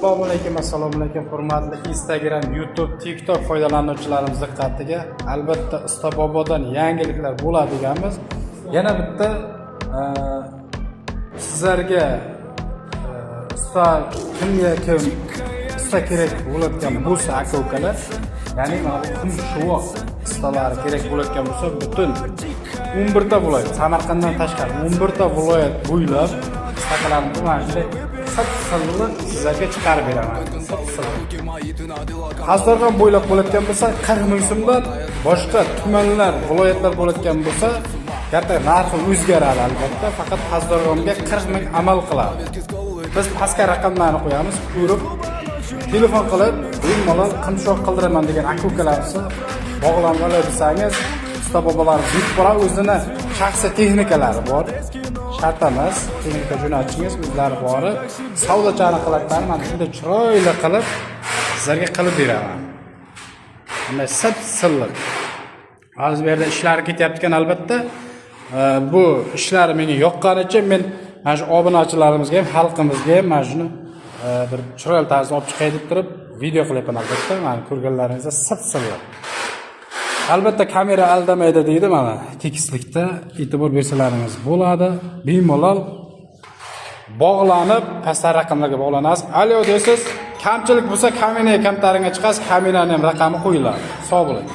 Assalomu alaykum, hurmatli Instagram, YouTube, TikTok foydalanuvchilarimiz diqqatiga. Albatta, Usta Bobodan yangiliklar bo'ladi deganmiz. Yana bitta sizlarga usta, kimga kim usta kerak bo'layotgan bo'lsa, aka ukalar, ya'ni mana bu Qumshuvoq ustalari kerak bo'layotgan bo'lsa, butun 11 ta viloyat, Samarqanddan tashqari 11 ta viloyat bo'ylab ustalarimizni mana shunday sip silliq sizlarga chiqarib beraman. Sip silliq. Pastdarg'om bo'ylab bo'layotgan bo'lsa, 40 000 so'mdan, boshqa tumanlar, viloyatlar bo'layotgan bo'lsa, katta narxi o'zgaradi albatta. Faqat Pastdarg'omga 40 000 amal qiladi. Biz pastga raqamlarni qo'yamiz, ko'rib, telefon qilib, bemalol qimshoq qildiraman degan aka ukalarimizni bog'lanib olay desangiz, usta bobolarimiz yetib boradi. O'zini shaxsiy texnikalari bor. Shart emas, texnika jo'natishingiz, o'zlari borib, savdochani qiladida, mana shunday chiroyli qilib sizlarga qilib beraman. Bunday sip silliq. Hozir bu yerda ishlari ketyapti ekan albatta. Bu ishlari menga yoqqani uchun men mana shu obunachilarimizga ham, xalqimizga ham mana shuni bir chiroyli tarzda olib chiqay deb turib video qilyapman albatta. Mana, ko'rganlaringizda, sip silliq. Albatta, kamera aldamaydi deydi, mana tekislikda e'tibor bersalaringiz bo'ladi. Bemalol bog'lanib, pastdagi raqamlarga bog'lanasiz. Alo deysiz, kamchilik bo'lsa, kamina kamtaringga chiqasiz, kaminani ham raqami qo'yiladi. Sog' bo'ling.